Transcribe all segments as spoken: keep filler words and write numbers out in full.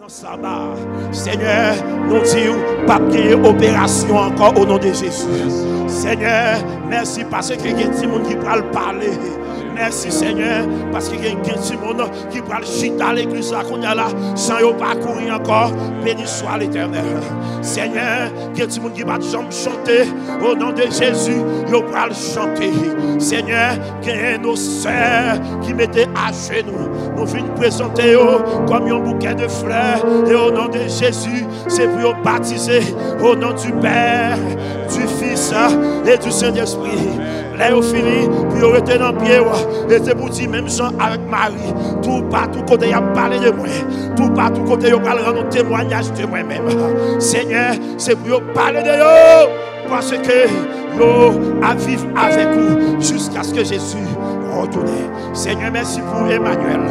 Nan saba, Senyè, nou di w p ap genyen operasyon ankò o non de Jezi. Senyè, mèsi paske gen timoun ki pral pale. Mèsi, Senyè, paske gen, gen timoun ki pral chita legliz la kounye a la, san yo pa kouri ankò. Beni swa Letènèl. Senyè, gen timoun ki pa t janm chante, o non de Jezi, yo pral chante. Senyè, gen nos sè ki mete ajenou. Nou vin prezante yo kòm yon boukè de flè. E o non de Jezi, se pou yo batize o non du Père, du Fils et du Saint-Esprit. Lè yo fini, pou yo rete nan pye w, e se pou di menm jan avèk Mari, toupatou kote y ap pale de mwen, toupatou kote yo pral rann yon temwayaj de mwen menm. Senyè, se pou yo pale de yo, paske yo ap viv avèk ou jiskaske Jezi retounen. Senyè, mèsi pou Emmanuel.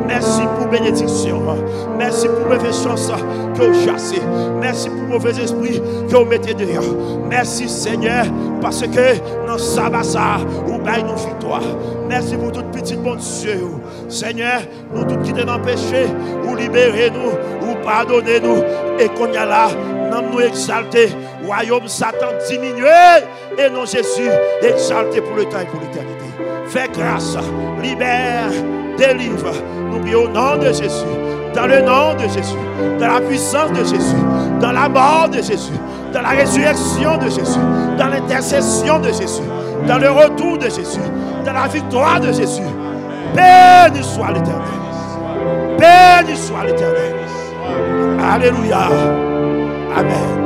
Mèsi pou benediksyon. Mèsi pou move chans ke w chase. Mèsi pou move espri ke w mete deyò. Mèsi, Senyè, paske nan saba sa a, ou bay nou viktwa. Mèsi pou tout pitit Bondye yo. Senyè, nou tout ki te nan peche, ou libere nou, ou padone nou. E kounye a la, nanm nou egzalte, wayòm Satan diminye. E non Jezi, egzalte pou letan e pou letènite. Fè gras, libère, délivre. Nou priye o non de Jezi, dans le nom de Jésus, dans la puissance de Jésus, dans la mort de Jésus, dans la résurrection de Jésus, dans l'intercession de Jésus, dans le retour de Jésus, dans la victoire de Jésus. Béni soit l'Éternel. Béni soit l'Éternel. Alléluia. Amen.